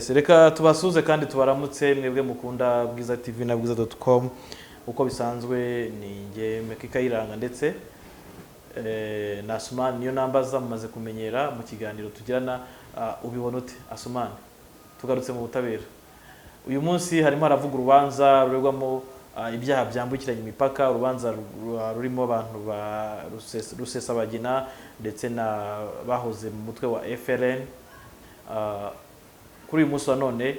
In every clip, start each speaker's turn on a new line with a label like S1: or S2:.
S1: Yes, reka tubasuze kandi tubaramutse mwebwe mukunda Bwiza TV na bwiza.com. Uko bisanzwe ni njye Meki Kayiranga ndetse na Asumani niyo nambaza mumaze kumenyera mu kiganiro tugirana. Ubibona ute Asumani? Tugarutse mu butabera. Uyu munsi harimo haravuga urubanza ruregwamo ibyaha byambukiranya imipaka, urubanza rurimo abantu ba Rusesabagina ndetse na bahoze mu mutwe wa FLN. Kuri uyu munsi wa none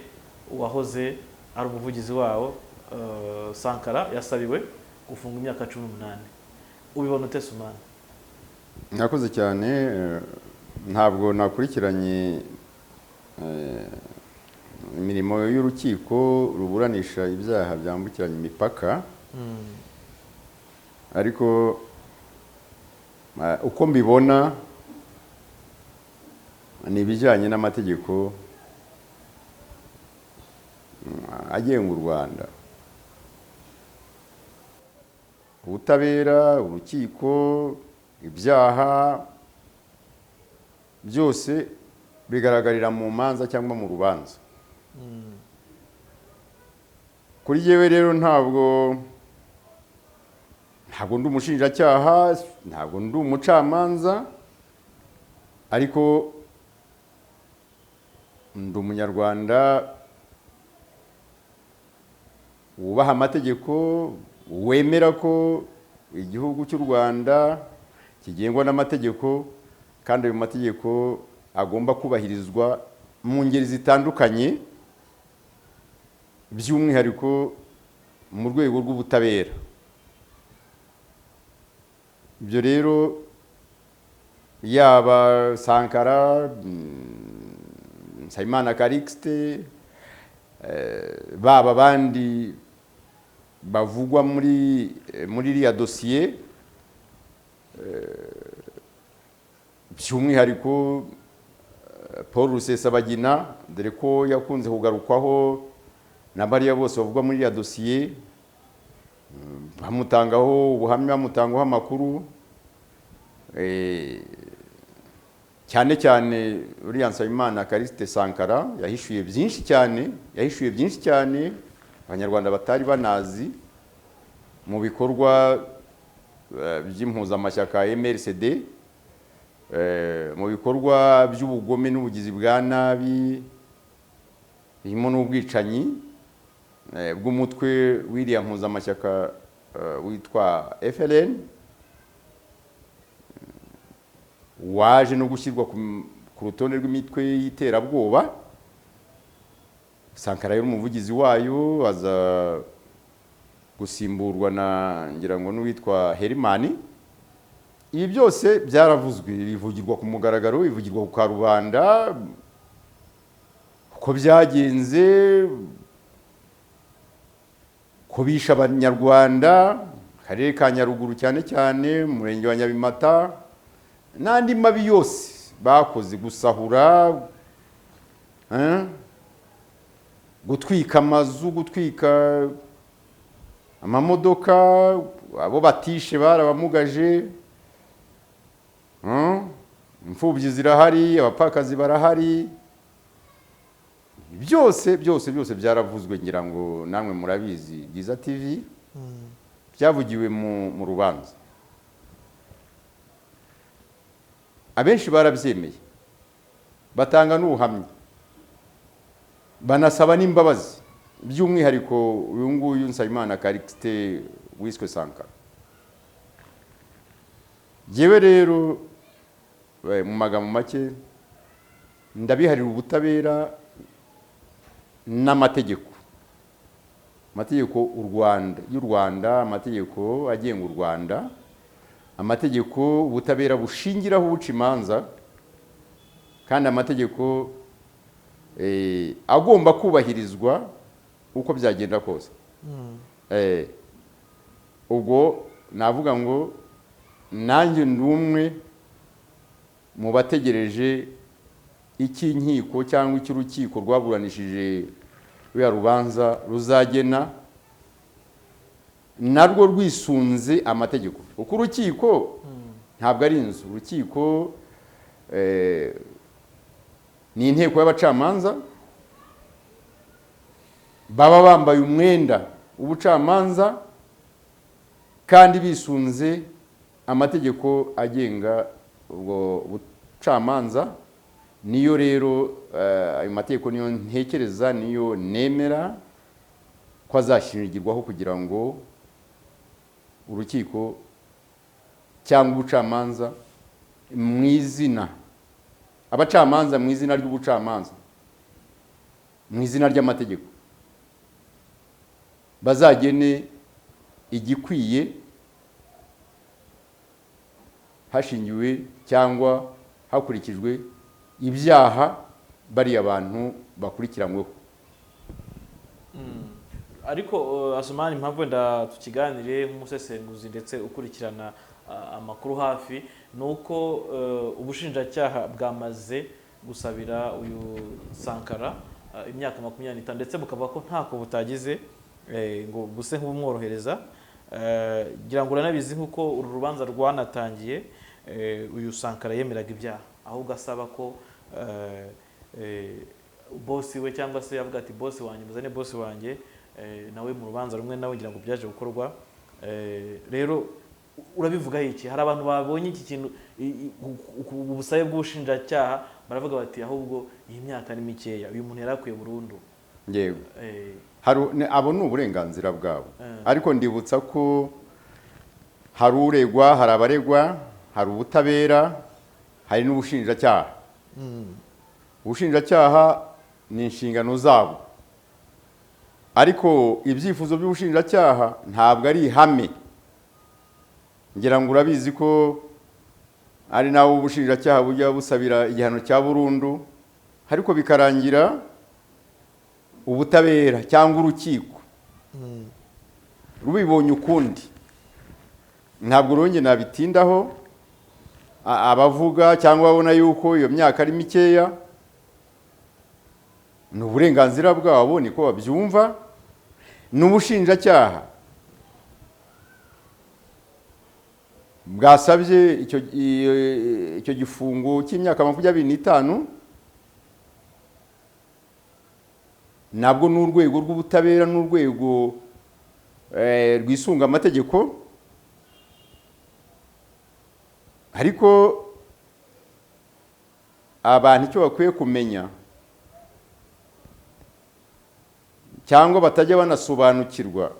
S1: uwahoze ari umuvugizi wawo, Sankara, yasabiwe gufunga imyaka 18. Ubibona ute, Sumani?
S2: Mwakoze cyane. Ntabwo nakurikiranye imirimo y'urukiko ruburanisha ibyaha byambukiranya imipaka, ariko uko mbibona ni ibijyanye n'amategeko agenga u Rwanda, ubutabera, urukiko, ibyaha byose bigaragarira mu manza cyangwa mu rubanza. Kuri jyewe rero ntabwo ndi umushinjacyaha, ntabwo ndi umucamanza, ariko ndi umunyarwanda wubaha amategeko, wemera ko igihugu cy'u Rwanda kigengwa n'amategeko, kandi ayo mategeko agomba kubahirizwa mu ngeri zitandukanye, by'umwihariko mu rwego rw'ubutabera. Ibyo rero, yaba Sankara, Nsabimana Callixte, baba abandi bavugwa muri iriya dosiye, by'umwihariko Paul Rusesabagina, dore ko yakunze kugarukwaho na bariya bose bavugwa muri iriya dosiye, bamutangaho ubuhamya, bamutangaho amakuru, cyane cyane uriya Nsabimana Callixte Sankara yahishuye byinshi cyane, yahishuye byinshi cyane Abanyarwanda batari banazi mu bikorwa by'impuzamashyaka MRCD, mu bikorwa by'ubugome n'ubugizi bwa nabi birimo n'ubwicanyi bw'umutwe w'iriya mpuzamashyaka witwa FLN, waje no gushyirwa ku rutonde rw'imitwe y'iterabwoba. Sankara yari umuvugizi wayo, aza gusimburwa na, ngira ngo, n'uwitwa Herimani. Ibi byose byaravuzwe, bivugirwa ku mugaragaro, bivugirwa ku karubanda uko byagenze, ko bishe Abanyarwanda mu karere ka Nyaruguru, cyane cyane mu murenge wa Nyabimata, n'andi mabi yose bakoze, gusahura, gutwika amazu, gutwika amamodoka, abo batishe barabamugaje, imfubyi zirahari, abapfakazi barahari. Byose byose byose byaravuzwe, ngira ngo namwe murabizi, Bwiza TV, byavugiwe mu rubanza. Abenshi barabyemeye, batanga n'ubuhamya, banasaba n'imbabazi, by'umwihariko uyu nguyu Nsabimana Callixte wiswe Sankara. Jyewe rero, mu magambo make, ndabiharira ubutabera n'amategeko, amategeko u Rwanda y'u Rwanda, amategeko agenga u Rwanda, amategeko ubutabera bushingiraho buca imanza, kandi amategeko agomba kubahirizwa uko byagenda kose. Ubwo navuga ngo nanjye ndi umwe mu bategereje icy'inkiko cyangwa icy'urukiko rwaburanishije ruriya rubanza ruzagena, narwo rwisunze amategeko, kuko urukiko ntabwo ari inzu. Urukiko ni inteko y'abacamanza. Baba bambaye umwenda w'ubucamanza kandi bisunze amategeko agenga ubwo bucamanza. Niyo rero ayo mategeko niyo ntekereza, niyo nemera ko azashingirwaho kugira ngo urukiko cyangwa ubucamanza mu izina, abacamanza mu izina ry'ubucamanza, mu izina ry'amategeko, bazagene igikwiye hashingiwe cyangwa hakurikijwe ibyaha bariya bantu bakurikiranyweho.
S1: Ariko Asumani, impamvu wenda tukiganire nk'umusesenguzi ndetse ukurikirana amakuru hafi, ni uko ubushinjacyaha bwamaze gusabira uyu Sankara imyaka 25, ndetse bukavuga ko ntako butagize ngo buse nk'ubumworohereza. Ngira ngo uranabizi, nk'uko uru rubanza rwanatangiye, uyu Sankara yemeraga ibyaha, ahubwo asaba ko bosi we, cyangwa se avuga ati: "Bosi wanjye, muzane bosi wanjye nawe mu rubanza rumwe nawe." Ngira ngo byaje gukorwa. Rero urabivugaho iki? Hari abantu babonye iki kintu, ubusabe bw'ubushinjacyaha, baravuga bati: "Ahubwo iyi myaka ni mikeya, uyu muntu yari akwiye burundu."
S2: Yego. Abo ni uburenganzira bwabo, ariko ndibutsa ko hari uregwa, hari abaregwa, hari ubutabera, hari n'ubushinjacyaha. Ubushinjacyaha ni inshingano zabo, ariko ibyifuzo by'ubushinjacyaha ntabwo ari ihame. Ngira ngo urabizi ko ari nawe ubushinjacyaha bujya busabira igihano cya burundu, ariko bikarangira ubutabera cyangwa urukiko rubibonye ukundi. Ntabwo rero njye nabitindaho. Abavuga cyangwa babona yuko iyo myaka ari mikeya ni uburenganzira bwabo, niko babyumva. N'ubushinjacyaha bwasabye icyo gifungo cy'imyaka 25, nabwo ni urwego rw'ubutabera, n'urwego rwisunga amategeko. Ariko abantu icyo bakwiye kumenya cyangwa batajya banasobanukirwa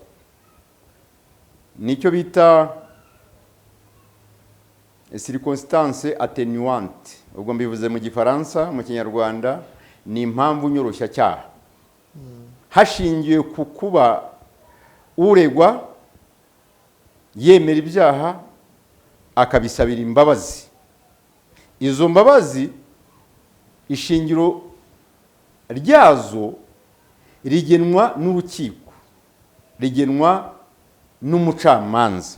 S2: nicyo bita circonstance atténuante. Ubwo mbivuze mu Gifaransa, mu Kinyarwanda ni impamvu nyoroshyacyaha, hashingiwe ku kuba uregwa yemera ibyaha akabisabira imbabazi. Izo mbabazi ishingiro ryazo rigenwa n'urukiko, rigenwa n'umucamanza.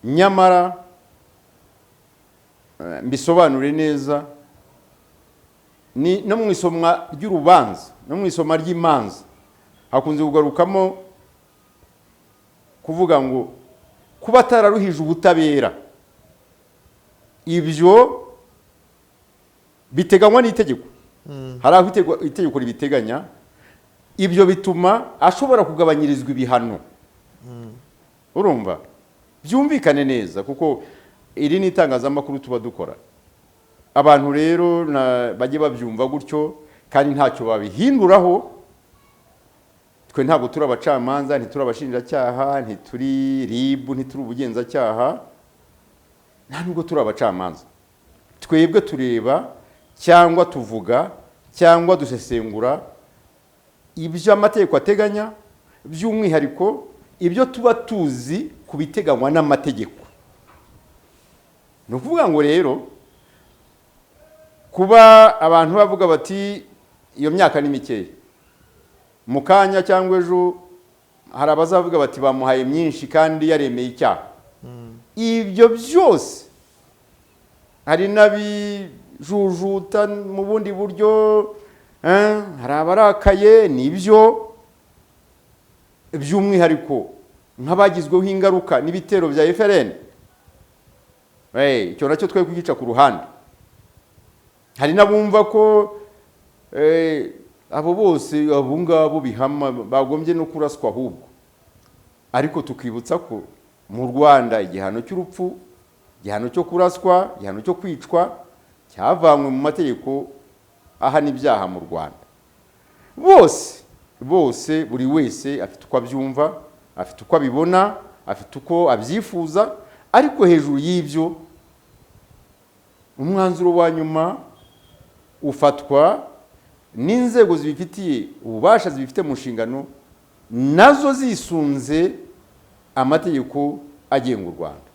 S2: Nyamara mbisobanure neza, ni no mu isomwa ry'urubanza, no mu isoma ry'imanza hakunze kugarukamo kuvuga ngo kuba atararuhije ubutabera. Ibyo biteganywa n'itegeko, hari aho itegeko ribiteganya. Ibyo bituma ashobora kugabanyirizwa ibihano. Urumva, byumvikane neza, kuko iri ni itangazamakuru tuba dukora. Abantu rero bajye babyumva gutyo, kandi ntacyo babihinduraho. Twe ntabwo turi abacamanza, ntituri abashinjacyaha, ntituri RIB, ntituri ubugenzacyaha, nta nubwo turi abacamanza. Twebwe tureba cyangwa tuvuga cyangwa dusesengura ibyo amategeko ateganya, by'umwihariko ibyo tuba tuzi ku biteganywa n'amategeko. Ni ukuvuga ngo rero kuba abantu bavuga bati iyo myaka ni mikeya, mu kanya cyangwa ejo hari abazavuga bati bamuhaye myinshi kandi yaremeye icyaha. Ibyo byose hari n'abijujuta mu bundi buryo, hari abarakaye, nibyo, by'umwihariko nk'abagizweho ingaruka n'ibitero bya FLN. Icyo nacyo twe kugica ku ruhande. Hari n'abumva ko Abo bose, abo ngabo bihama bagombye no kuraswa ahubwo. Ariko tukibutsa ko mu Rwanda igihano cy'urupfu, igihano cyo kuraswa, igihano cyo kwicwa cyavanywe mu mategeko ahana ibyaha mu Rwanda. Bose bose, buri wese afite uko abyumva, afite uko abibona, afite uko abyifuza, ariko hejuru y'ibyo umwanzuro wa nyuma ufatwa n'inzego zibifitiye ububasha, zibifite mu nshingano, nazo zisunze amategeko agenga u Rwanda,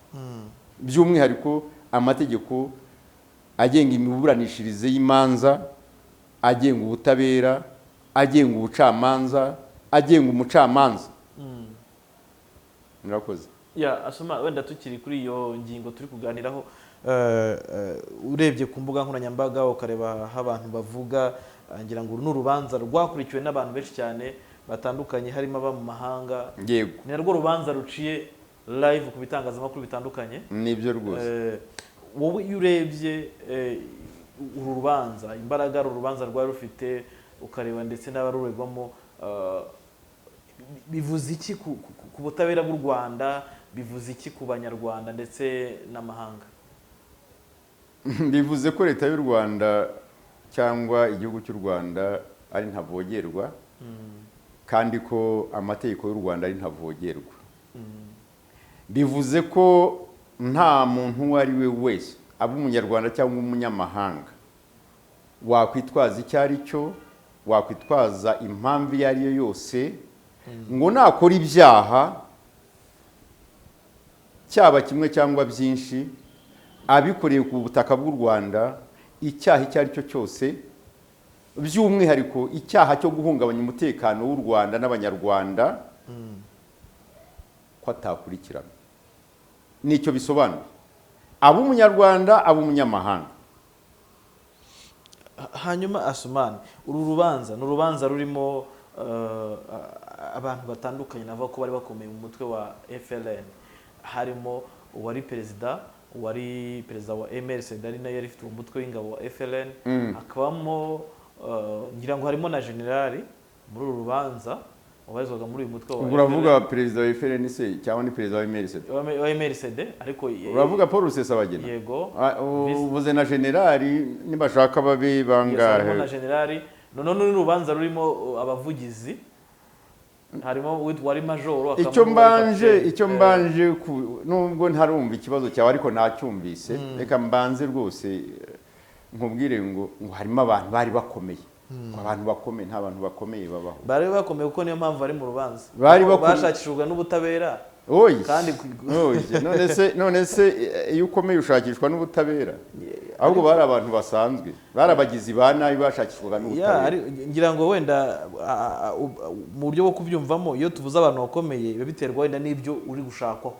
S2: by'umwihariko amategeko agenga imiburanishirize y'imanza, agenga ubutabera, agenga ubucamanza, agenga umucamanza. Murakoze.
S1: Ya, Asuma, wenda tukiri kuri iyo ngingo turi kuganiraho, urebye ku mbuga nkoranyambaga ukareba aho abantu bavuga, ngira ngo uru ni urubanza rwakurikiwe n'abantu benshi cyane batandukanye, harimo aba mu mahanga. Ni narwo rubanza ruciye live ku bitangazamakuru bitandukanye.
S2: Nibyo rwose.
S1: Wowe iyo urebye uru rubanza, imbaraga uru rubanza rwari rufite, ukareba ndetse n'abaruregwamo, bivuze iki ku butabera bw'u Rwanda, bivuze iki ku Banyarwanda ndetse n'amahanga?
S2: Bivuze ko leta y'u Rwanda cyangwa igihugu cy'u Rwanda ari ntavogerwa, kandi ko amategeko y'u Rwanda ari ntavogerwa. Bivuze ko nta muntu uwo ari we wese, aba umunyarwanda cyangwa umunyamahanga, wakwitwaza icyo ari cyo, wakwitwaza impamvu iyo ari yo yose ngo nakora ibyaha, cyaba kimwe cyangwa byinshi, abikoreye ku butaka bw'u Rwanda, icyaha icyo ari cyo cyose, by'umwihariko icyaha cyo guhungabanya umutekano w'u Rwanda n'Abanyarwanda, ko atakurikirana. Nicyo bisobanuye, aba umunyarwanda, aba umunyamahanga.
S1: Hanyuma Asumani, uru rubanza ni urubanza rurimo abantu batandukanye, navuga ko bari bakomeye mu mutwe wa FLN, harimo uwari perezida wa MRCD, ari nayo yari ifite uwo mutwe w'ingabo wa FLN, hakabamo ngira ngo harimo na generali muri uru rubanza wabarizwaga muri uyu mutwe wa
S2: Ubwo uravuga perezida wa FLN se cyangwa ni perezida wa MRCD?
S1: wa MRCD, ariko
S2: Uravuga Paul Rusesabagina?
S1: Yego.
S2: Uvuze na generali, nibashaka babe
S1: Yes, harimo
S2: bangahe.
S1: na generali. Noneho ni urubanza rurimo abavugizi, harimo wari majoro, hakabamo
S2: Icyo
S1: n'uwari
S2: mbanje
S1: kapiteni.
S2: Icyo mbanje nubwo ntarumva ikibazo cyawe ariko nacyumvise, reka mbanze rwose nkubwire ngo harimo abantu bari bakomeye, ngo abantu bakomeye, nta bantu bakomeye babaho.
S1: Bari bakomeye kuko niyo mpamvu bari mu rubanza.
S2: Bari
S1: Kuko
S2: bakomeye.
S1: bashakishijwe n'ubutabera.
S2: Oyi.
S1: Kandi
S2: Oyi. None se iyo ukomeye ushakishwa n'ubutabera? Ahubwo bari abantu basanzwe, bari abagizi ba nabi bashakishwaga
S1: Ya,
S2: n'ubutabera.
S1: Ngira ngo wenda mu buryo bwo kubyumvamo, iyo tuvuze abantu bakomeye biba biterwa wenda n'ibyo uri gushakwaho.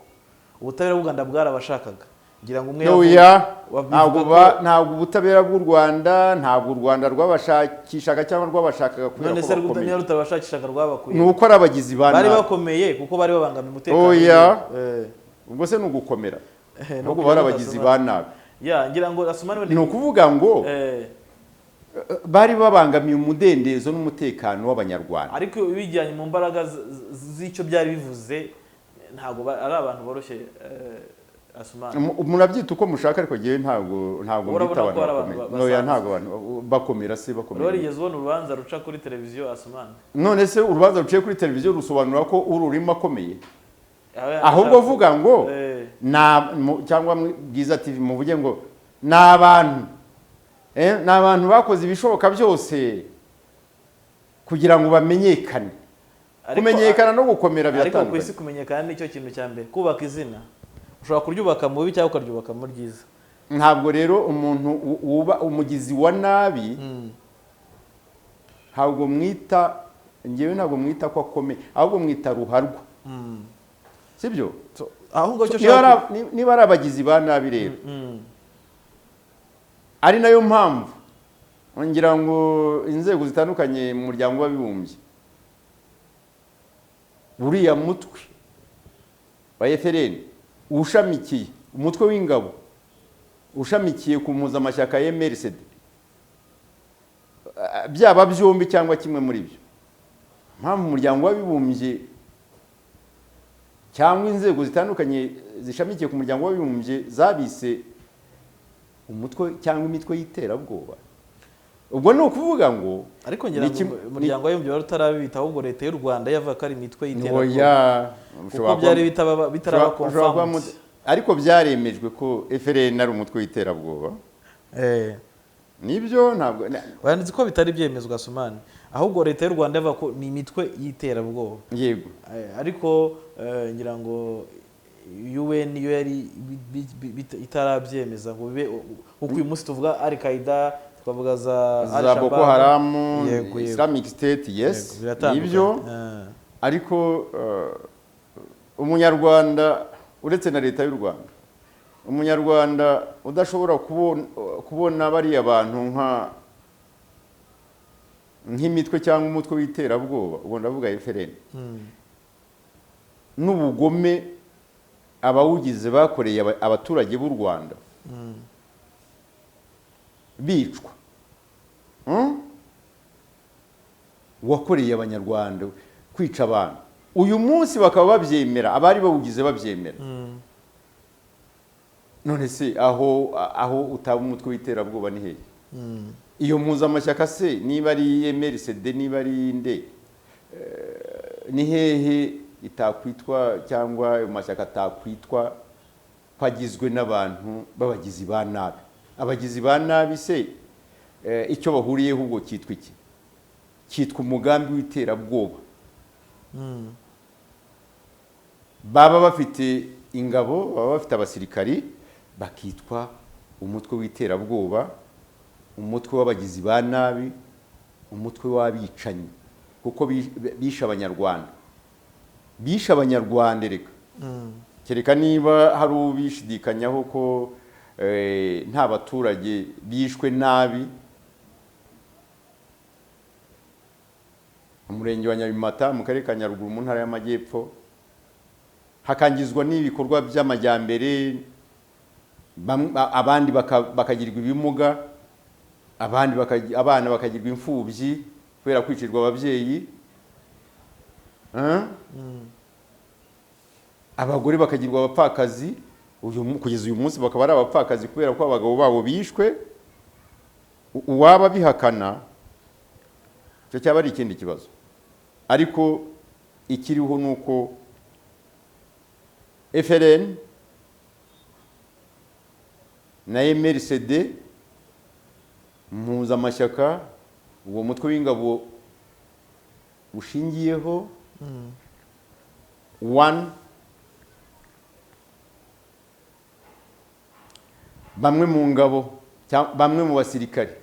S1: Ubutabera bw'u Rwanda bwarabashakaga, ngira ngo umwe
S2: Oya,
S1: wabivuga
S2: ntabwo ntabwo ubutabera bw'u Rwanda, ntabwo u Rwanda rwabashakishaga cyangwa rwabashakaga kubera
S1: None
S2: ko
S1: se
S2: bakomeye.
S1: Niba rutabashakishaga rwabakuye?
S2: Ni uko ari abagizi ba
S1: Bari
S2: nabi.
S1: bakomeye kuko bari babangamiye umutekano.
S2: Oya. Ubwo se ni ugukomera?
S1: Ni
S2: Ahubwo bari abagizi ba nabi.
S1: Ya, ngira ngo Asumani wenda
S2: Ni ukuvuga ngo bari babangamiye umudendezo n'umutekano w'Abanyarwanda.
S1: Ariko bijyanye mu mbaraga z'icyo byari bivuze, ntabwo ari abantu boroshye, Asumani.
S2: Murabyita uko mushaka, ariko njyewe ntabwo
S1: Urabona
S2: mbita
S1: ko
S2: abantu
S1: ari abantu
S2: bakomeye. Oya,
S1: basanzwe.
S2: ntabwo abantu bakomera se
S1: Wari
S2: bakomera.
S1: warigeze ubona urubanza ruca kuri televiziyo, Asumani?
S2: None se urubanza ruciye kuri televiziyo rusobanura ko ururimo akomeye?
S1: Aho
S2: Ahubwo vuga ngo cyangwa Bwiza TV muvuge ngo ni abantu, ni abantu bakoze ibishoboka byose kugira ngo bamenyekane. Kumenyekana no gukomera
S1: Ariko ku
S2: biratandukanye.
S1: isi kumenyekana nicyo kintu cya mbere. Kubaka izina, ushobora kuryubaka mu bibi cyangwa ukaryubaka mu ryiza.
S2: Ntabwo rero umuntu wuba umugizi wa nabi, ntabwo mwita, ngewe ntabwo mwita ko akomeye, ahubwo mwita ruharwa, sibyo?
S1: So, aho ngaho icyo
S2: Niba
S1: ushaka
S2: niba ari abagizi ba nabi rero, ari nayo mpamvu ngira ngo inzego zitandukanye mu muryango w'Abibumbye, uriya mutwe wa FLN ushamikiye umutwe w'ingabo ushamikiye ku mpuzamashyaka ya MRCD. Byaba byombi cyangwa kimwe muri byo, impamvu umuryango w'abibumbye cyangwa inzego zitandukanye zishamikiye ku muryango w'abibumbye zabise umutwe cyangwa imitwe y'iterabwoba, ubwo ni ukuvuga ngo
S1: Ariko ngira ngo umuryango w'abibumbye wari utarabita, ahubwo leta y'u Rwanda yavuga ko ari imitwe y'iterabwoba, kuko byari bitaraba confirmed.
S2: Ariko byaremejwe ko FLN ari umutwe w'iterabwoba. Nibyo, ntabwo
S1: wanditse ko bitari byemezwa Sumani, ahubwo leta y'u Rwanda yavuga ko ni imitwe y'iterabwoba.
S2: Yego.
S1: Ariko ngira ngo UN yo yari itarabyemeza ngo bibe uko uyu munsi tuvuga Al Qaeda, tukavuga za
S2: Boko Haram, Islamic State, yes, nibyo. Ariko umunyarwanda uretse na leta y'u Rwanda, umunyarwanda udashobora kubona bariya bantu nk'imitwe cyangwa umutwe w'iterabwoba, ubwo ndavuga FLN, n'ubugome abawugize bakoreye abaturage b'u Rwanda bicwa, wakoreye abanyarwanda kwica abantu, uyu munsi bakaba babyemera, abari bawugize babyemera. None se aho utaba umutwe w'iterabwoba ni hehe? Iyo mpuzamashyaka se niba ari MRCD, niba ari nde, ni hehe itakwitwa cyangwa ayo mashyaka atakwitwa ko agizwe n'abantu b'abagizi ba nabi? Abagizi ba nabi se icyo bahuriyeho ubwo cyitwa iki? Cyitwa umugambi w'iterabwoba. Baba bafite ingabo, baba bafite abasirikari, bakitwa umutwe w'iterabwoba, umutwe w'abagizi ba nabi, umutwe w'abicanyi, kuko bishe abanyarwanda, bishe abanyarwanda. Reka kereka niba hari ubishidikanyaho ko nta baturage bishwe nabi. Umurenge wa Nyabimata mu karere ka Nyaruguru mu ntara y'Amajyepfo hakangizwa n'ibikorwa by'amajyambere, abandi bakagirwa ibimuga, abandi abana bakagirwa imfubyi kubera kwicirwa ababyeyi, abagore bakagirwa abapfakazi, kugeza uyu munsi bakaba ari abapfakazi kubera ko abagabo babo bishwe. Uwaba bihakana icyo cyaba ari ikindi kibazo, ariko ikiriho nuko FLN na MRCD mpuzamashyaka, uwo mutwe w'ingabo ushingiyeho one, bamwe mu ngabo, bamwe mu basirikare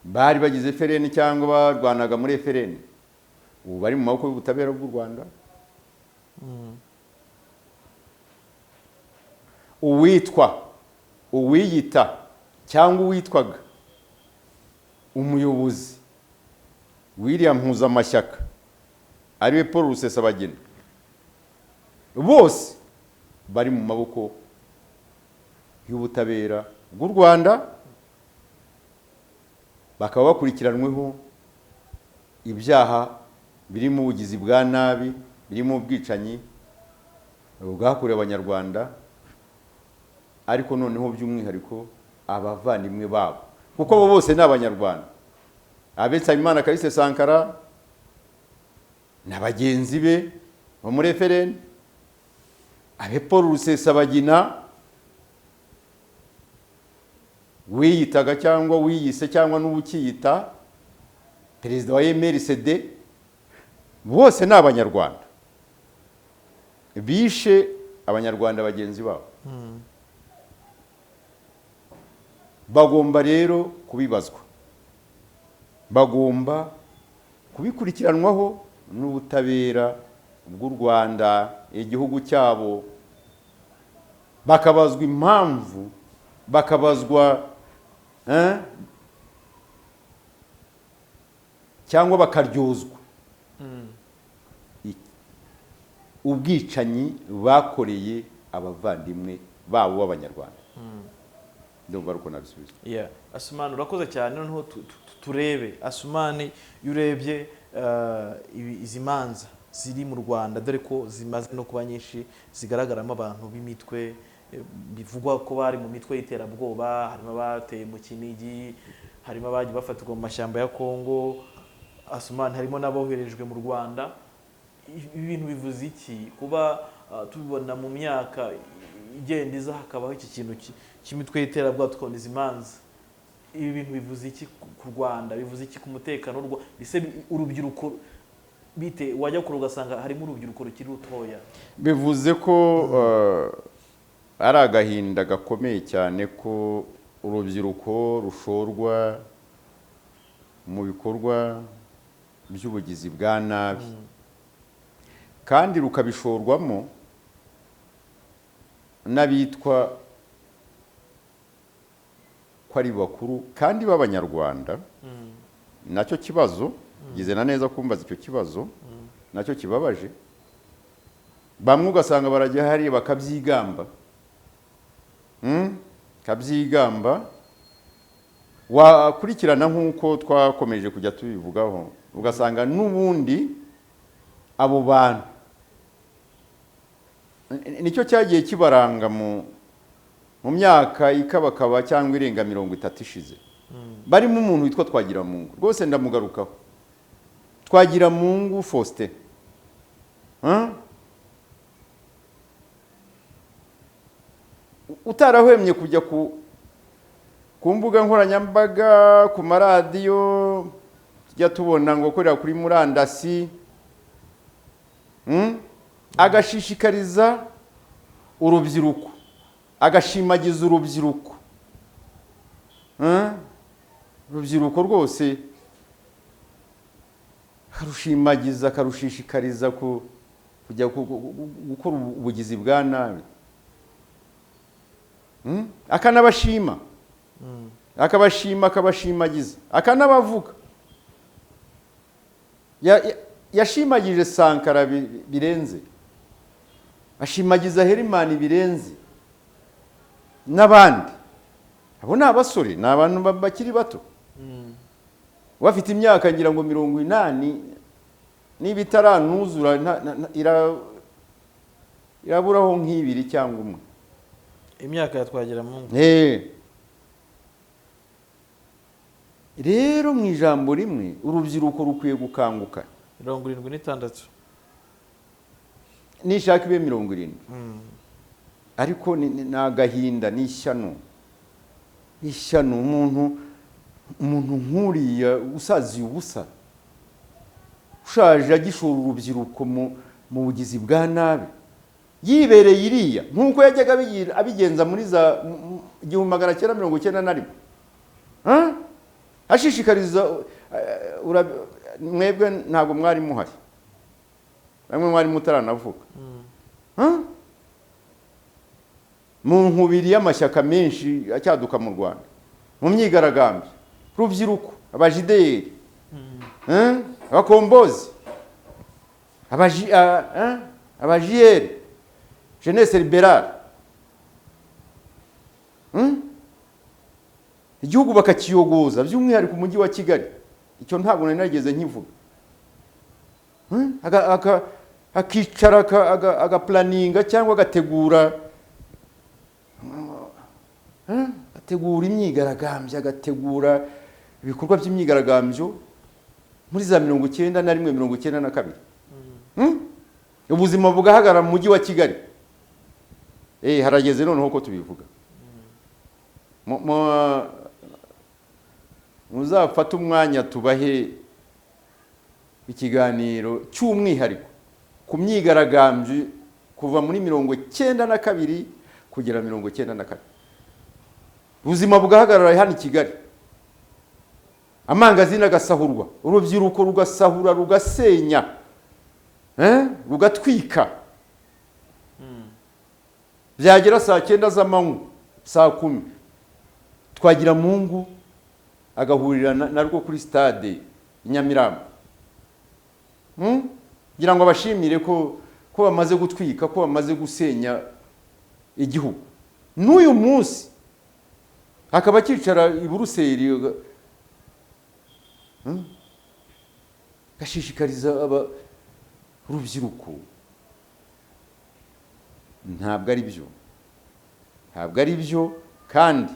S2: bari bagize FLN cyangwa barwanaga muri FLN, ubu bari mu maboko y'ubutabera bw'u Rwanda. Uwitwa, uwiyita cyangwa uwitwaga umuyobozi w'iriya mpuzamashyaka ariwe Paul Rusesabagina, bose bari mu maboko y'ubutabera bw'u Rwanda, bakaba bakurikiranweho ibyaha birimo ubugizi bwa nabi, birimo ubwicanyi bwakorewe abanyarwanda, ariko noneho by'umwihariko abavandimwe babo, kuko bo bose ni abanyarwanda. Abe Nsabimana Callixte Sankara na bagenzi be bo muri FLN, abe Paul Rusesabagina wiyitaga cyangwa wiyise cyangwa n'ubukiyita perezida wa MRCD, bose ni abanyarwanda bishe abanyarwanda bagenzi babo. Bagomba rero kubibazwa, bagomba kubikurikiranwaho n'ubutabera bw'u Rwanda, igihugu cyabo, bakabazwa impamvu, bakabazwa cyangwa bakaryozwa ubwicanyi bakoreye abavandimwe babo b'abanyarwanda. Ndumva ari uko nabisubiza.
S1: Yeah. Asumani, urakoze cyane. Noneho turebe Asumani, iyo urebye izi manza ziri mu Rwanda, dore ko zimaze no kuba nyinshi, zigaragaramo abantu b'imitwe bivugwa ko bari mu mitwe y'iterabwoba, harimo abateye mu Kinigi, harimo abagiye bafatirwa mu mashyamba ya Kongo, Asumani, harimo n'aboherejwe mu Rwanda. Ibi bintu bivuze iki kuba tubibona mu myaka igenda iza hakabaho iki kintu cy'imitwe y'iterabwoba, tukabona izi manza? Ibi bintu bivuze iki ku Rwanda? Bivuze iki ku mutekano w'u Rwanda? Ese urubyiruko bite? Wajya kure ugasanga harimo urubyiruko rukiri rutoya.
S2: Bivuze ko ari agahinda gakomeye cyane ko urubyiruko rushorwa mu bikorwa by'ubugizi bwa nabi, kandi rukabishorwamo n'abitwa ko ari bakuru kandi b'Abanyarwanda. Nacyo kibazo gize na neza kumbaza icyo kibazo, nacyo kibabaje. Bamwe ugasanga barajya hariya bakabyigamba, kabyigamba. Wakurikirana nk'uko twakomeje kujya tubivugaho, ugasanga n'ubundi abo bantu nicyo cyagiye kibaranga mu myaka ikabakaba cyangwa irenga 30 ishize. Barimo umuntu witwa Twagiramungu, rwose ndamugarukaho. Twagiramungu Faustin, utarahwemye kujya ku mbuga nkoranyambaga, ku maradiyo, tujya tubona ngo korera kuri murandasi, agashishikariza urubyiruko, agashimagiza urubyiruko, urubyiruko rwose akarushimagiza, akarushishikariza kujya gukora ubugizi bwa nabi, akanabashima, akabashima, akabashimagiza, akanabavuga. Yashimagije Sankara birenze, ashimagiza Herimani birenze n'abandi. Abo ni abasore, ni abantu bakiri bato, bafite imyaka ngira ngo 80, niba itaranuzura iraburaho nk'ibiri cyangwa umwe.
S1: Imyaka ya Twagiramungu.
S2: Rero mu ijambo rimwe, urubyiruko rukwiye gukanguka.
S1: 76.
S2: Nishaka ibe 70. Ariko ni agahinda, ni ishyano. Ishyano umuntu nk'uriya usaziye ubusa, ushaje agishora urubyiruko mu bugizi bwa nabi, yibereye iriya nk'uko yajyaga abigenza muri za 1991. Ashishikariza mwebwe ntabwo mwari muhari, bamwe mwari mutaranavuka, mu nkubiri y'amashyaka menshi acyaduka mu Rwanda, mu myigaragambyo, rubyiruko, abajideyeri, abakombozi, abajiyeri, jeunesse liberale, igihugu bakakiyogoza, by'umwihariko umujyi wa Kigali. Icyo ntabwo nari narigeze nkivuga. Akicara agaplaninga cyangwa agategura imyigaragambyo, agategura ibikorwa by'imyigaragambyo muri za 91, 92. Ubuzima bugahagarara mu mujyi wa Kigali. Harageze noneho ko tubivuga. Muzafate umwanya tubahe ikiganiro cy'umwihariko ku myigaragambyo kuva muri 92 kugera 94. Ubuzima bugahagarara hano i Kigali, amangazini agasahurwa, urubyiruko rugasahura, rugasenya, rugatwika. Byagera saa 9 z'amanywa, saa 10, Twagiramungu agahurira narwo kuri stade i Nyamirambo. Ngira ngo abashimire ko bamaze gutwika, ko bamaze gusenya igihugu. N'uyu munsi Akaba akicara i Buruseli, gashishikariza urubyiruko. Ntabwo ari byo, ntabwo ari byo, kandi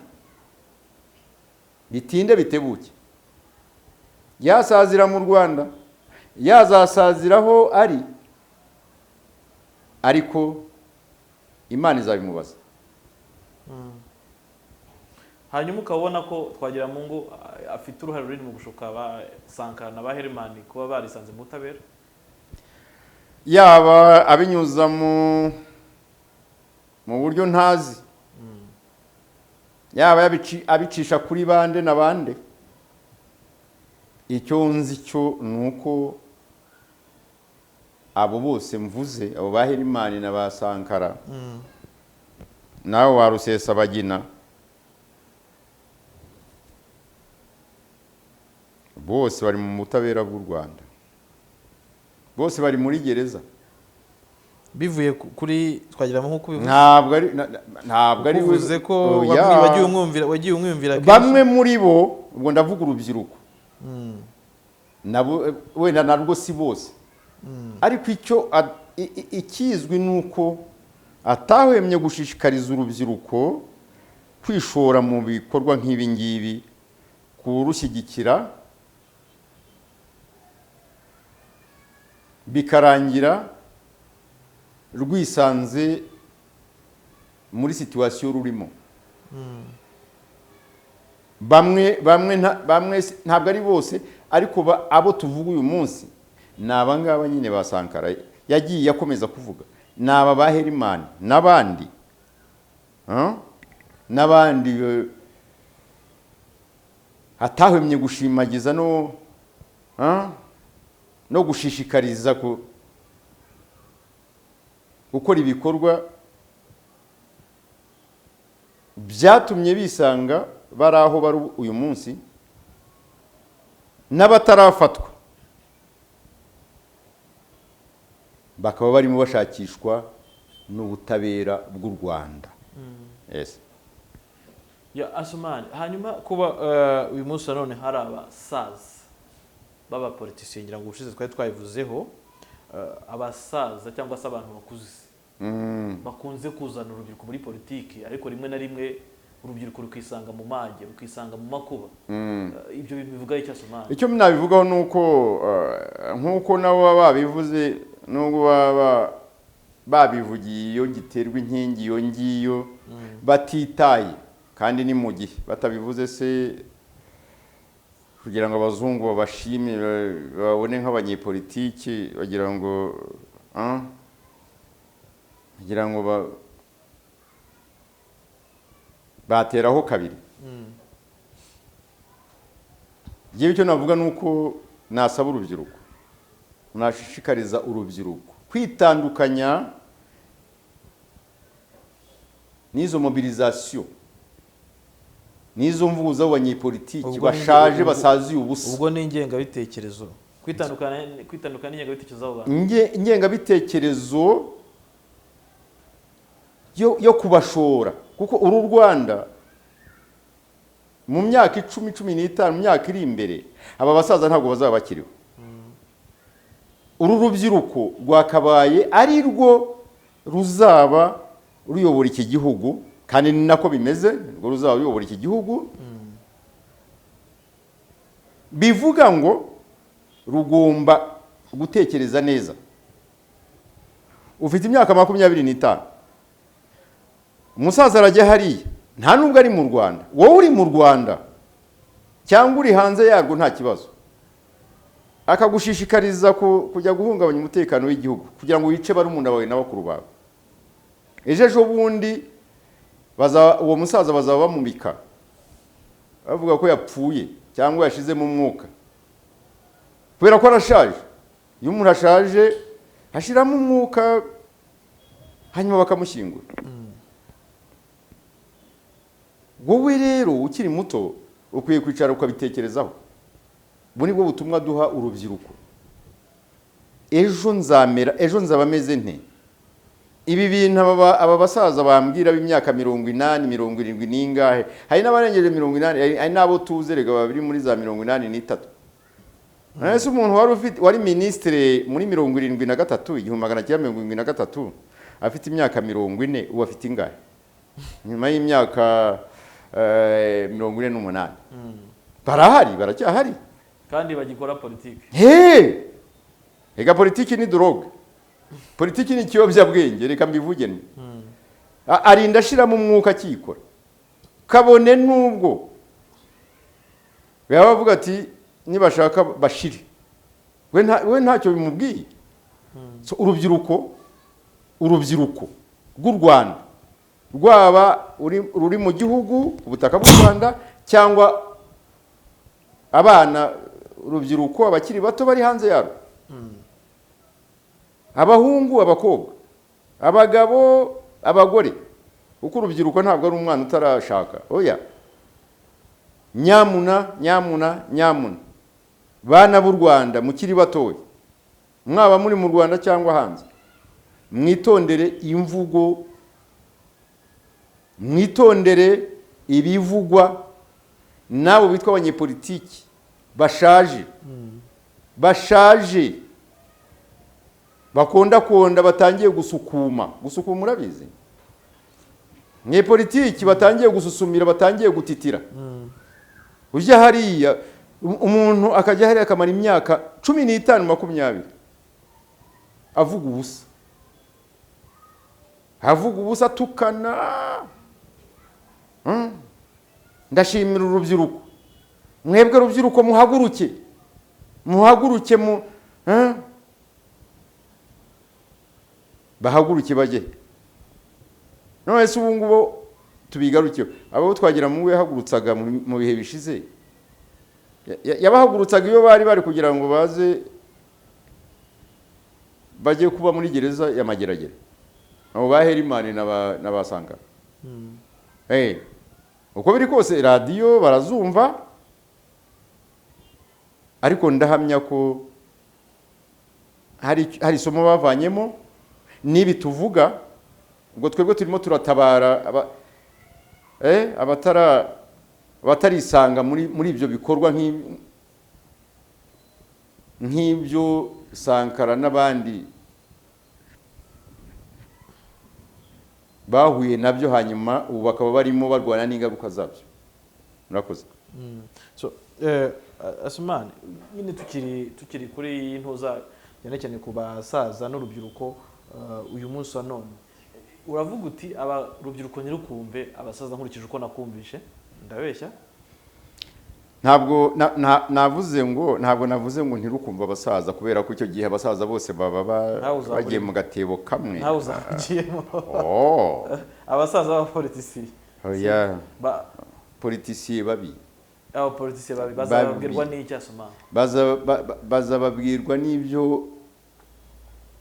S2: bitinde bitebuke, yasazira mu Rwanda, yazasaziraho ari, ariko Imana izabimubaza.
S1: Hanyuma ukabona ko Twagiramungu afite uruhare runini mu gushuka ba Sankara na ba Herman kuba barisanze mu butabera,
S2: yaba abinyuza mu buryo ntazi, yaba abicisha kuri bande na bande. Icyo nzi cyo ni uko abo bose mvuze, abo ba Herman na ba Sankara, nawe wa Rusesabagina, bose bari mu butabera bw'u Rwanda, bose bari muri gereza.
S1: Bivuye kuri Twagiramungu nk'uko ubivuze,
S2: ntabwo ari
S1: uvuze ko wagiye umwumvira
S2: bamwe muri bo, ubwo ndavuga urubyiruko, nabo wenda narwo si bose, ariko icyo ikizwi ni uko atahwemye gushishikariza urubyiruko kwishora mu bikorwa nk'ibi ngibi, kurushyigikira, bikarangira rwisanze muri situation rurimo. Bamwe ntabwo ari bose, ariko abo tuvuga uyu munsi ni aba ngaba nyine ba Sankara yagiye akomeza kuvuga, ni aba ba Herman n'abandi, n'abandi atahwemye gushimagiza no gushishikariza gukora ibikorwa byatumye bisanga bari aho bari uyu munsi, n'abatarafatwa bakaba barimo bashakishwa n'ubutabera bw'u Rwanda. Yes.
S1: Ya Asumani, hanyuma kuba uyu munsi nanone hari abasaza b'abapolitisiye, ngira ngo ubushize twari twabivuzeho, abasaza cyangwa se abantu bakuze bakunze kuzana urubyiruko muri politiki, ariko rimwe na rimwe urubyiruko rukisanga mu mage, rukisanga mu makuba. Ibyo bintu bivuga icyo Asumani?
S2: Icyo nabivugaho nuko nkuko nabo babivuze, nubwo baba babivugiye iyo giterwa inkingi iyo ngiyo batitaye, kandi ni mu gihe batabivuze se kugira ngo abazungu babashime babone nk'abanyepolitiki, bagira ngo bagira ngo bateraho kabiri. Yewe icyo navuga nuko nasaba urubyiruko, nashishikariza urubyiruko kwitandukanya n'izo mobilisation, n'izo mvugo z'abanyepolitiki bashaje basaziye ubusa.
S1: Ubwo ni ingengabitekerezo, kwitandukanya n'ingengabitekerezo z'abo bantu,
S2: ingengabitekerezo yo kubashora, kuko uru Rwanda mu myaka 10, 15, mu myaka iri imbere, aba basaza ntabwo bazaba bakiriho. Uru rubyiruko rwakabaye ari rwo ruzaba ruyobora iki gihugu, kandi ni nako bimeze, rwo ruzaba ruyobora iki gihugu. Bivuga ngo rugomba gutekereza neza. Ufite imyaka 25, umusaza arajya hariya, nta nubwo ari mu Rwanda, wowe uri mu Rwanda cyangwa uri hanze yarwo nta kibazo, akagushishikariza kujya guhungabanya umutekano w'igihugu kugira ngo wice barumuna bawe n'abakuru bawe. Ejo bundi uwo musaza bazaba bamumika bavuga ko yapfuye cyangwa yashizemo umwuka, kubera ko arashaje. Iyo umuntu ashaje ashiramo umwuka hanyuma bakamushyingura. Wowe rero ukiri muto ukwiye kwicara ukabitekerezaho. Ubu nibwo butumwa duha urubyiruko. Ejo nzamera, ejo nzaba meze nte? Ibi bintu aba basaza bambwira b'imyaka 80, 70 n'ingahe, hari n'abarengeje 80, hari n'abo tuzi rega babiri muri za 83. Ese umuntu wari ufite, wari ministre muri 73, 1973, afite imyaka 40, ubu afite ingahe? Nyuma y'imyaka 48. Barahari, baracyahari.
S1: Kandi bagikora politiki.
S2: He! Ega politiki ni drogue. Politiki ni ikiyobyabwenge, reka mbivuge nti. Arinda ashiramo umwuka akikora. Kabone nubwo yaba avuga ati nibashaka bashire, we ntacyo bimubwiye. So, urubyiruko rw'u Rwanda, rwaba ruri mu gihugu ku butaka bw'u Rwanda, cyangwa abana, urubyiruko, abakiri bato bari hanze yarwo, abahungu, abakobwa, abagabo, abagore, kuko urubyiruko ntabwo ari umwana utarashaka, oya. Nyamuna, nyamuna, nyamuna, bana b'u Rwanda mukiri batoya, mwaba muri mu Rwanda cyangwa hanze, mwitondere imvugo, mwitondere ibivugwa n'abo bitwa abanyepolitiki bashaje, bashaje, bakondakonda, batangiye gusukuma. Gusukuma urabizi, mwe batangiye gususumira, batangiye gutitira. Ujya hariya, umuntu akajya hariya akamara imyaka 15, 20 avuga ubusa, avuga ubusa, atukana. Ndashimira urubyiruko, mwebwe rubyiruko, muhaguruke, muhaguruke, mu bahaguruke bajye. None se ubu ngubu tubigarukeho, abo twagira mu yahagurutsaga mu bihe bishize, yabahagurutsaga iyo bari bari kugira ngo baze bajye kuba muri gereza ya Mageragere, abo ba Herimani na ba Sankara. Uko biri kose radiyo barazumva, ariko ndahamya ko hari isomo bavanyemo n'ibi tuvuga. Ubwo twebwe turimo turatabara abatarisanga muri ibyo bikorwa nk'ibyo Sankara n'abandi bahuye nabyo, hanyuma ubu bakaba barimo barwana n'ingaruka zabyo. Murakoze.
S1: So Asumani, nyine tukiri kuri intuza cyane cyane ku basaza n'urubyiruko, uyu munsi wa none uravuga uti aba rubyiruko ntirukumve abasaza, nkurikije uko nakumvishe, ndabeshya?
S2: Ntabwo navuze ngo, ntabwo navuze ngo ntirukumve abasaza, kubera ko icyo gihe abasaza bose baba bagiye mu gatebo kamwe.
S1: Ntawe uzakugiyemo. Abasaza b'abapolitisiye.
S2: Oya. Politisiye babi.
S1: Abapolitisiye babi bazababwirwa n'iki, Asumani?
S2: Bazababwirwa n'ibyo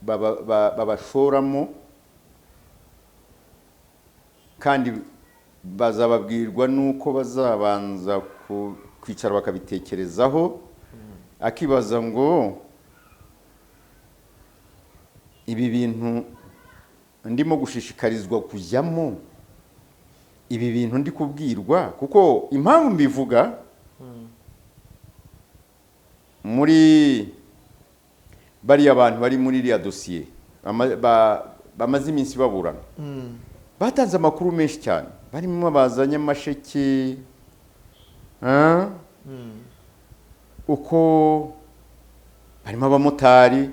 S2: babashoramo, kandi bazababwirwa n'uko bazabanza kwicara bakabitekerezaho, akibaza ngo ibi bintu ndimo gushishikarizwa kujyamo, ibi bintu ndi kubwirwa, kuko impamvu mbivuga muri bariya bantu bari muri iriya dosiye bamaze iminsi baburana, batanze amakuru menshi cyane, barimo baza Nyamasheke, uko barimo abamotari,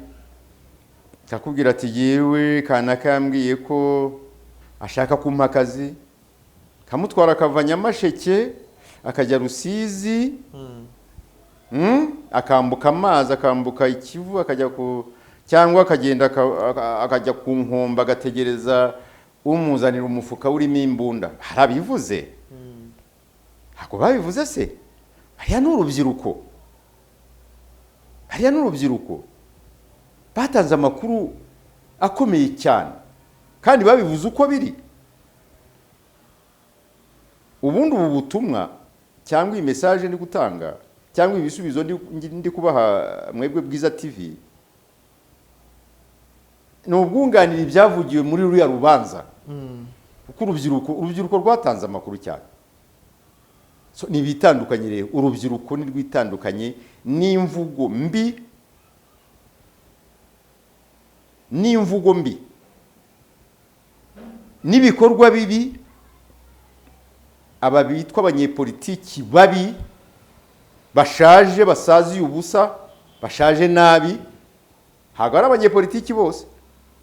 S2: akakubwira ati yewe kanaka yambwiye ko ashaka kumpa akazi, kamutwara akava Nyamasheke akajya Rusizi, akambuka amazi, akambuka Ikivu, akajya ku, cyangwa akagenda akajya ku nkombe agategereza umuzanira umufuka urimo imbunda. Harabivuze, ntabwo babivuze se? Hariya ni urubyiruko, hariya ni urubyiruko batanze amakuru akomeye cyane, kandi babivuze uko biri. Ubundi ubu butumwa cyangwa iyi message ndi gutanga cyangwa ibisubizo ndi kubaha mwebwe Bwiza TV, Ni ubwunganira ibyavugiwe muri ruriya rubanza, kuko urubyiruko rwatanze amakuru cyane. So, ni ibitandukanye rero, urubyiruko ni rwitandukanye n'imvugo mbi, n'imvugo mbi n'ibikorwa bibi. Aba bitwa abanyepolitiki babi bashaje, basaziye ubusa, bashaje nabi. Ntabwo ari abanyepolitiki bose,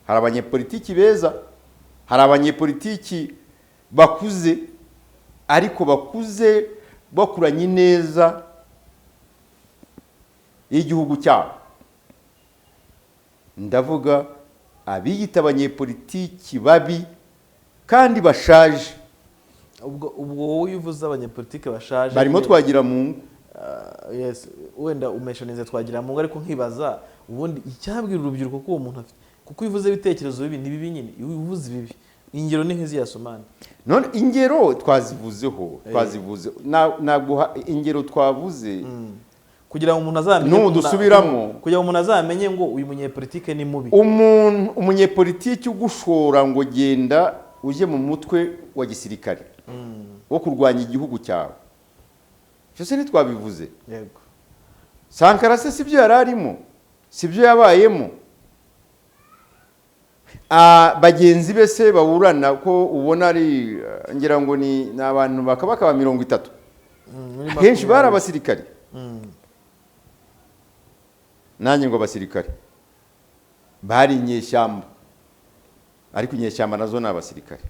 S2: hari abanyepolitiki beza, hari abanyepolitiki bakuze, ariko bakuze bakuranye neza y'igihugu cyabo. Ndavuga abiyita abanyepolitiki babi kandi bashaje.
S1: Ubwo wowe iyo uvuze abanyepolitiki bashaje
S2: barimo Twagiramungu.
S1: Yes, wenda umeshonize Twagiramungu, ariko nkibaza ubundi icyabwira urubyiruko ko uwo muntu afite, kuko iyo uvuze ibitekerezo bibi ni bibi nyine, iyo uvuze ibibi, ingero ni nk'izi ya Somani.
S2: None ingero twazivuzeho, twazivuze, naguha ingero twavuze.
S1: Kugira ngo umuntu azamenye,
S2: N'ubu dusubiramo.
S1: kugira ngo umuntu azamenye ngo uyu munyepolitike ni mubi.
S2: Umuntu umunyepolitiki ugushora ngo genda ujye mu mutwe wa gisirikare wo kurwanya igihugu cyawe, byose ntitwabivuze?
S1: Yego.
S2: Sankara se sibyo yari arimo, sibyo yabayemo? Bagenzi be se baburana ko ubona ari ngira ngo ni abantu bakabakaba 30,
S1: Muri
S2: akenshi bari
S1: 20.
S2: abasirikare. Nanjye ngo abasirikare bari inyeshyamba, ariko inyeshyamba nazo ni abasirikare.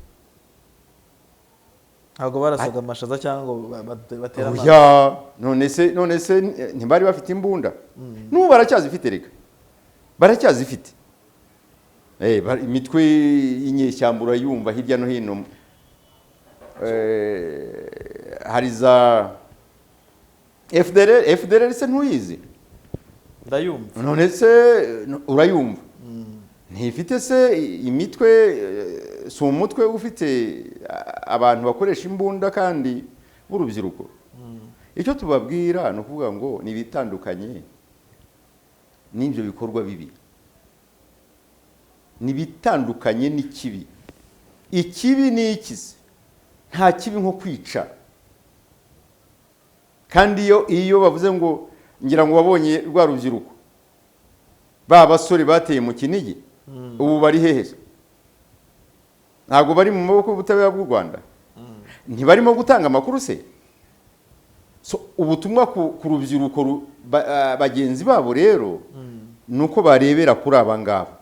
S1: Ntabwo barasaga amashaza cyangwa ngo batere amazi.
S2: Oya, none se ntibari bafite imbunda? N'ubu baracyazifite, reka baracyazifite. Imitwe y'inyeshyamba urayumva hirya no hino. Hari za FDLR. FDLR se ntuyizi?
S1: Ndayumva.
S2: None se urayumva, ntifite se imitwe? Si umutwe ufite abantu bakoresha imbunda kandi b'urubyiruko? Icyo tubabwira ni ukuvuga ngo ni ibitandukanye n'ibyo bikorwa bibi, ni ibitandukanye n'ikibi. Ikibi ni iki se? Nta kibi nko kwica. Kandi iyo bavuze ngo, ngira ngo wabonye rwa rubyiruko, ba basore bateye mu Kinigi, ubu bari hehe se? Ntabwo bari mu maboko y'ubutabera bw'u Rwanda? Ntibarimo gutanga amakuru se? So, ubutumwa ku rubyiruko bagenzi babo rero ni uko barebera kuri aba ngaba,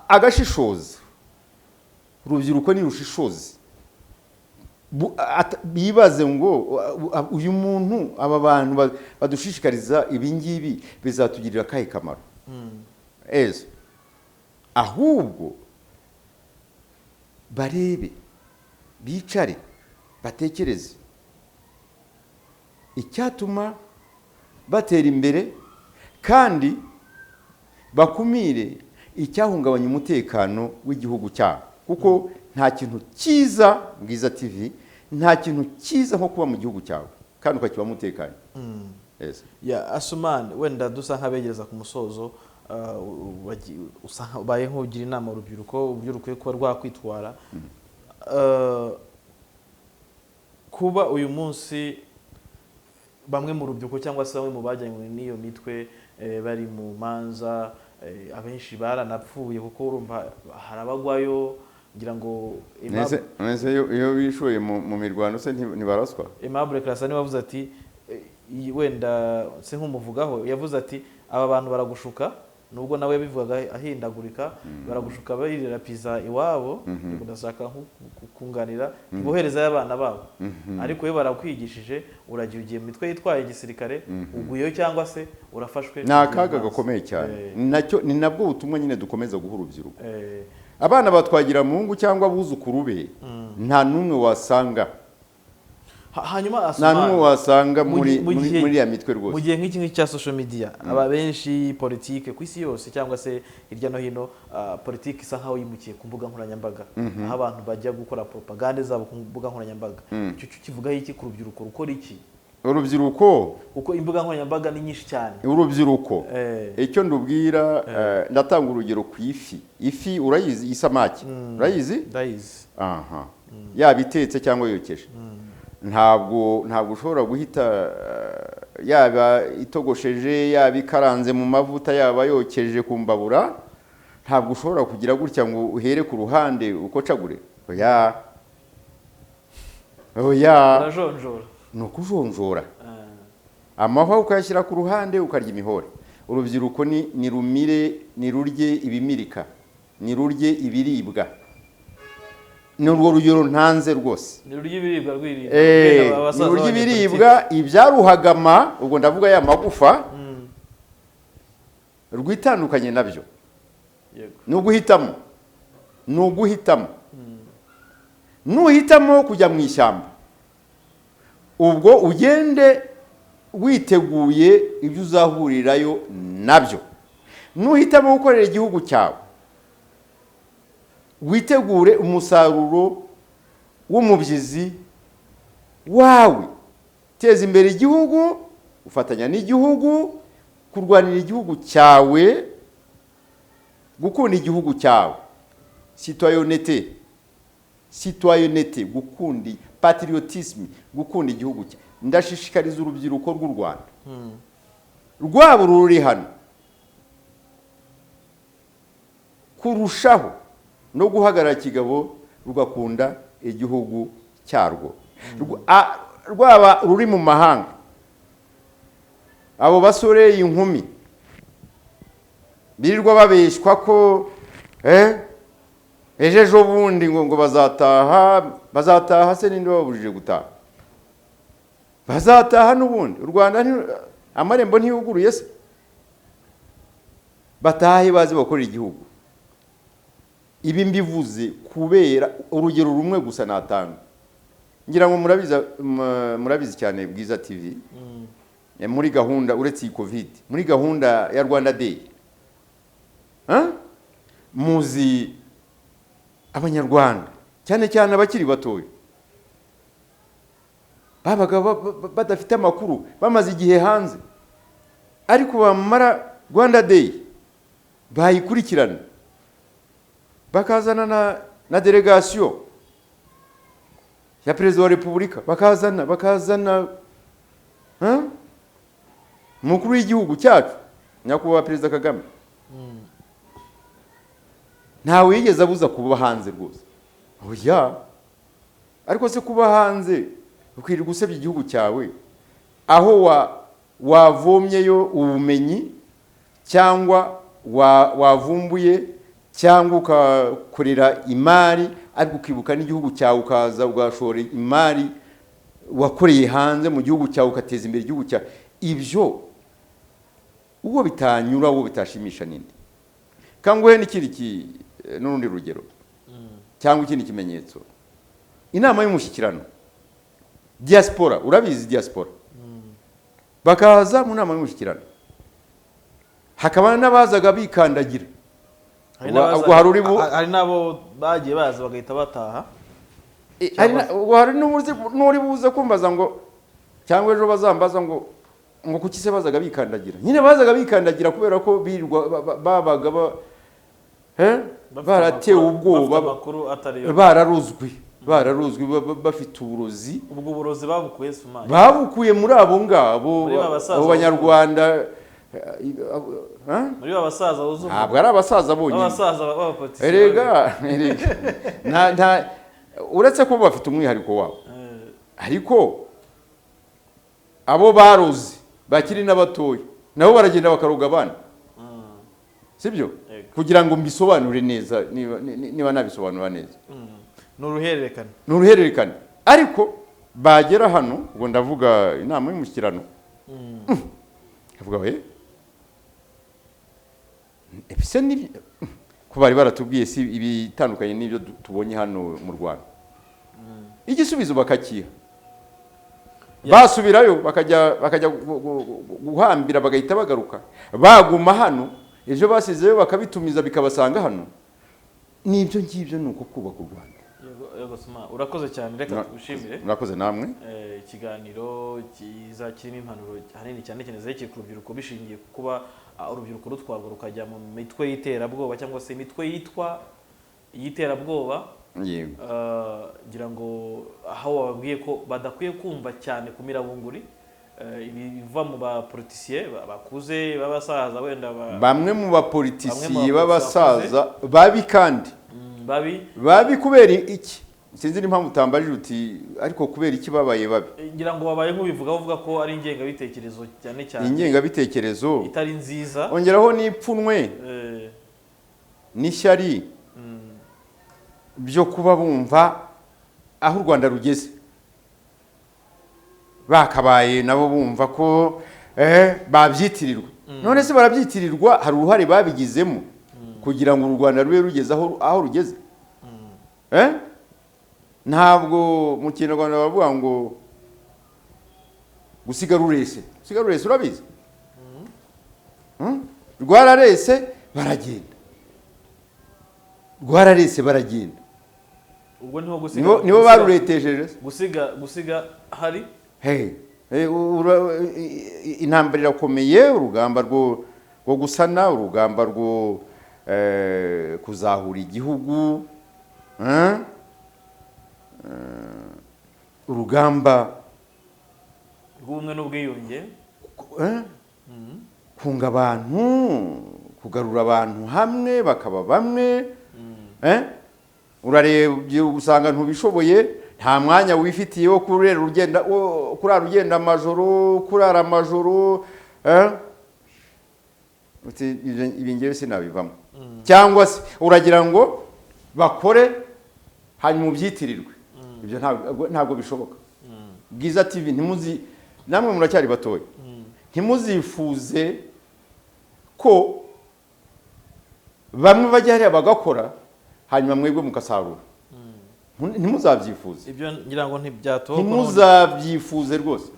S2: agashishoza. Urubyiruko ni rushishozi, bibaze ngo uyu muntu, aba bantu badushishikariza ibi ngibi bizatugirira akahe kamaro ejo? Ahubwo barebe, bicare, batekereze icyatuma batera imbere kandi bakumire icyahungabanya umutekano w'igihugu cyabo, kuko nta kintu cyiza, Bwiza TV, nta kintu cyiza nko kuba mu gihugu cyawe kandi ukakibamo umutekano. Yes.
S1: Ya Asumani, wenda dusa nk'abegereza ku musozo, usa ubaye nk'ugira inama urubyiruko uburyo rukwiye kuba rwakwitwara. Kuba uyu munsi bamwe mu rubyiruko cyangwa se bamwe mu bajyanywe n'iyo mitwe bari mu manza, abenshi baranapfuye, kuko urumva hari abagwayo, ngira ngo
S2: Nese iyo bishoye mu mirwano se ntibaraswa?
S1: Aimable Karasira niwe wavuze ati wenda se nk'umuvugaho, yavuze ati aba bantu baragushuka, nubwo nawe yabivugaga ahindagurika, baragushuka baririra pizza iwabo, ndashaka nko kunganira, ntiboherezayo abana babo, ariko iyo barakwigishije uragiye, ugiye mu mitwe yitwaye igisirikare, uguyeyo cyangwa se urafashwe,
S2: Ni akaga
S1: ugiye mu manza.
S2: gakomeye cyane. Nacyo ni nabwo butumwa nyine dukomeza guha urubyiruko. Abana ba Twagiramungu cyangwa abuzukuru be, nta n'umwe wasanga
S1: Hanyuma
S2: nta
S1: Asumani,
S2: n'umwe wasanga muri ya mitwe
S1: mu
S2: rwose.
S1: gihe nk'iki ngiki cya social media, aba benshi politike ku isi yose cyangwa se hirya no hino, politike isa nkaho yimukiye ku mbuga nkoranyambaga, aho abantu bajya gukora propagande zabo ku mbuga nkoranyambaga. Icyo cyo kivugaho iki ku rubyiruko rukora iki?
S2: Urubyiruko,
S1: Kuko imbuga nkoranyambaga ni nyinshi cyane.
S2: Urubyiruko, icyo ndubwira, ndatanga urugero ku ifi. Ifi urayizi? Isamaki urayizi?
S1: Ndayizi.
S2: Aha, yaba itetse cyangwa yokeje, ntabwo ushobora guhita, yaba itogosheje, yaba ikaranze mu mavuta, yaba yokeje ku mbabura, ntabwo ushobora kugira gutya ngo uhere ku ruhande ukocagure. Oya, oya.
S1: Urajonjora.
S2: Ni ukujonjora amahwa ukayashyira ku ruhande, ukarya imihore. Urubyiruko ni rumire, ni rurye ibimirika, ni rurye ibiribwa. Ni urwo rugero ntanze rwose.
S1: Ni rurya ibiribwa rwirinda
S2: Ni
S1: abasaza
S2: rurya
S1: b'abanyepolitiki.
S2: ibiribwa, ibyaruhagama, ubwo ndavuga ya magufa, rwitandukanye nabyo. Ni uguhitamo, ni uguhitamo. Nuhitamo kujya mu ishyamba, ubwo ugende witeguye ibyo uzahurirayo nabyo. Nuhitamo gukorera igihugu cyawe, witegure umusaruro w'umubyizi wawe. Teza imbere igihugu, ufatanya n'igihugu, kurwanira igihugu cyawe, gukunda igihugu cyawe, citoyenneté, citoyenneté, gukunda, patriotisme, gukunda igihugu cyawe. Ndashishikariza urubyiruko rw'u Rwanda, rwaba ruri hano, kurushaho no guhagarara kigabo, rugakunda igihugu cyarwo. Rwaba ruri mu mahanga, abo basore, inkumi birirwa babeshywa ko ejo ejo bundi ngo bazataha. Bazataha se ninde babujije gutaha? Bazataha n'ubundi. U Rwanda amarembo ntiyuguruye se? Batahe, baze bakorera igihugu. Ibi mbivuze kubera urugero rumwe gusa natanga. Ngira ngo murabizi, murabizi cyane Bwiza TV. Muri gahunda, uretse iyi Covid, muri gahunda ya Rwanda Day, Huh? Muzi Abanyarwanda, cyane cyane abakiri batoya, babaga badafite amakuru, bamaze igihe hanze, ariko bamara Rwanda Day bayikurikirana, bakazana na délégation ya Perezida wa Repubulika, bakazana huh? Umukuru w'igihugu cyacu, Nyakubahwa Perezida Kagame. Ntawe yigeze abuza kuba hanze rwose, oya. Ariko se kuba hanze ukirirwa usebya igihugu cyawe, aho wavomyeyo ubumenyi cyangwa wavumbuye cyangwa ukakorera imari, ariko ukibuka n'igihugu cyawe, ukaza ugashora imari wakoreye hanze mu gihugu cyawe, ugateza imbere igihugu cyawe, ibyo uwo bitanyura, uwo bitashimisha ninde? Kanguhe n'ikindi n'urundi rugero cyangwa ikindi kimenyetso. Inama y'umushyikirano, diaspora, urabizi, diaspora bakaza mu nama y'umushyikirano, hakaba n'abazaga bikandagira.
S1: Hari
S2: Ubwo hari uri
S1: hari n'abo bagiye baza bagahita bataha.
S2: Ubwo hari n'uri buze kumbaza ngo, cyangwa ejo bazambaza ngo kuki se bazaga bikandagira? Nyine bazaga bikandagira kubera ko birirwa babaga
S1: Bafite
S2: baratewe ubwoba,
S1: bafite amakuru atari yo.
S2: Bararuzwe, bafite uburozi.
S1: Ubwo burozi babukuye, Sumani?
S2: Babukuye muri abo ngabo,
S1: Muri ba basaza.
S2: abo Banyarwanda, eh?
S1: Muri ba basaza wuzuye.
S2: Ntabwo ari abasaza bonyine.
S1: Abasaza b'abapolitisiye.
S2: Erega nta uretse ko bafite umwihariko wabo, ariko abo baroze bakiri n'abatoya nabo baragenda bakaroga abana, sibyo?
S1: Yego.
S2: Kugira ngo mbisobanure neza, niba nabisobanura neza,
S1: Ni uruhererekane.
S2: Ni uruhererekane. Ariko bagera hano, ubwo ndavuga inama y'umushyikirano, avuga we ese ni ko bari baratubwiye si ibitandukanye n'ibyo tubonye hano mu Rwanda? Igisubizo bakakiha, basubirayo bakajya guhambira, bagahita bagaruka, baguma hano ibyo basizeyo bakabitumiza bikabasanga hano. N'ibyo ngibyo ni uko kubaka u Rwanda.
S1: Yego Suma, urakoze cyane, reka tugushimire.
S2: Murakoze namwe.
S1: Ikiganiro cyiza kirimo impanuro ahanini cyane cyane zerekeye ku rubyiruko, bishingiye ku kuba urubyiruko rutwarwa rukajya mu mitwe y'iterabwoba cyangwa se imitwe yitwa iy'iterabwoba.
S2: Yego.
S1: Ngira ngo aho wababwiye ko badakwiye kumva cyane ku mirabunguri, ibiva mu bapolitisiye bakuze b'abasaza wenda
S2: bamwe mu bapolitisiye
S1: Bamwe mu
S2: b'abasaza babi kandi
S1: babi
S2: babi kubera iki? Sinzi n'impamvu utambajije uti ariko kubera iki babaye babi?
S1: Ngira ngo babaye nk'ubivuga bavuga ko ari ingengabitekerezo cyane cyane
S2: Ingengabitekerezo
S1: itari nziza,
S2: ongeraho n'ipfunwe n'ishyari byo kuba bumva aho u Rwanda rugeze, bakabaye nabo bumva ko babyitirirwa. None se barabyitirirwa, hari uruhare babigizemo kugira ngo u Rwanda rube rugeze aho rugeze? Ntabwo mu Kinyarwanda bavuga ngo gusiga rurese. Gusiga rurese urabizi? Rwararese baragenda, rwararese baragenda.
S1: Ubwo niho gusiga,
S2: nibo baruretesheje.
S1: Gusiga hari
S2: Intambara irakomeye, urugamba rwo gusana, urugamba rwo kuzahura igihugu, urugamba
S1: rw'ubumwe n'ubwiyunge,
S2: kunga abantu, kugarura abantu hamwe bakaba bamwe. Urarebye usanga ntubishoboye, nta mwanya wifitiye wo kurera ugenda, kurara ugenda amajoro, kurara amajoro, ibi ngewe sinabivamo. Cyangwa se uragira ngo bakore hanyuma ubyitirirwe, ibyo ntabwo bishoboka. Bwiza TV ntimuzi, namwe muracyari batoya, ntimuzifuze ko bamwe bajya hariya bagakora hanyuma mwebwe mukasarura. Ntimuzabyifuze.
S1: Ibyo ngira ngo ntibyatoka.
S2: Ntimuzabyifuze rwose.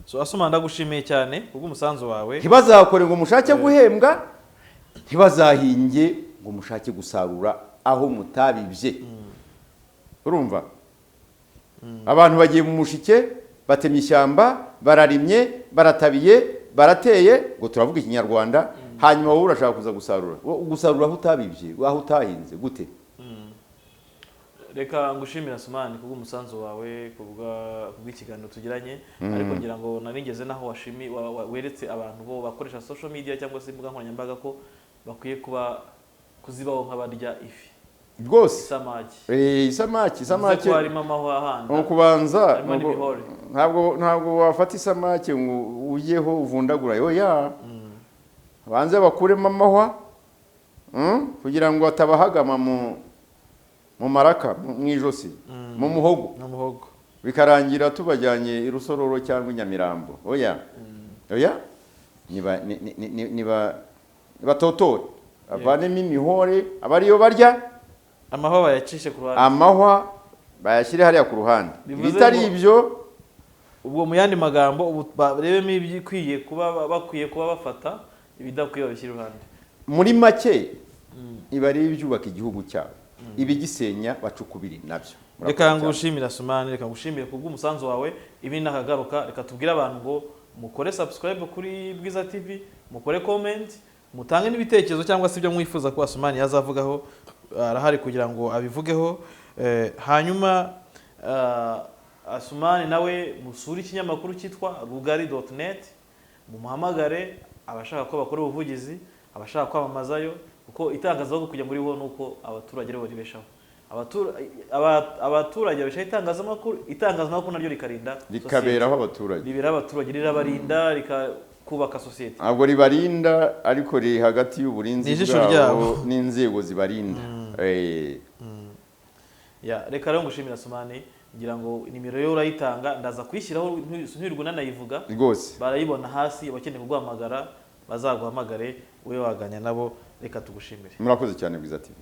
S1: So Asoma, ndagushimiye cyane kubw'umusanzu wawe.
S2: Ntibazakore ngo mushake guhembwa, ntibazahinge ngo mushake gusarura aho mutabibye. Urumva? Abantu bagiye mu mushike, batemye ishyamba, bararimye, baratabiye, barateye, ngo turavuga Ikinyarwanda, hanyuma wowe urashaka kuza gusarura. Gusarura aho utabibye, aho utahinze gute?
S1: Reka ngushimira Asumani kubw'umusanzu wawe, kubw'ikiganiro tugiranye, ariko ngira ngo narigeze naho washimi weretse abantu bo bakoresha social media cyangwa se imbuga nkoranyambaga ko bakwiye kuba kuzibaho nk'abarya ifi
S2: rwose.
S1: Isamaki.
S2: Isamaki.
S1: Harimo amahwa ahanda.
S2: Kubanza ntabwo wafata isamaki ngo uyeho uvundagura, oya. Banze bakuremo amahwa kugira ngo atabahagama mu maraka, mu ijosi, mu muhogo, bikarangira tubajyanye i Rusororo cyangwa i Nyamirambo. Oya, oya, niba batotore avanemo imihore abariyo barya,
S1: amahwa bayacishe ku ruhande,
S2: amahwa bayashyire hariya ku ruhande. Bitari ibyo,
S1: ubwo mu yandi magambo barebemo ibikwiye kuba bakwiye kuba bafata, ibidakwiye babishyire iruhande.
S2: Muri make ibarebe ibyubaka igihugu cyabo, ibigisenya bacukubiri nabyo.
S1: Reka ngushimira Asumani, reka ngushimire kubw'umusanzu wawe. Ibi nakagaruka, reka tubwire abantu ngo mukore subscribe kuri Bwiza TV, mukore comment, mutange n'ibitekerezo cyangwa se ibyo mwifuza ko Asumani yazavugaho, arahari kugira ngo abivugeho. Hanyuma Asumani nawe musure ikinyamakuru cyitwa rugari.net, mumuhamagare abashaka ko bakora ubuvugizi, abashaka kwamamazayo, kuko itangazamakuru kujya muri bo nuko abaturage rero baribeshaho. Abaturage babeshaho itangazamakuru, itangazamakuru naryo rikarinda,
S2: rikaberaho abaturage,
S1: riberaho abaturage, rirabarinda, rikakubaka sosiyete.
S2: Ntabwo ribarinda ariko riri hagati y'uburinzi bwabo n'inzego zibarinda.
S1: Reka rero ngushimira Asumani, ngira ngo nimero yo urayitanga, ndaza kuyishyiraho ntirirwe nanayivuga
S2: rwose,
S1: barayibona hasi, abakeneye kuguhamagara bazaguhamagare, ube waganya nabo. Reka tugushimire.
S2: Murakoze cyane Bwiza TV.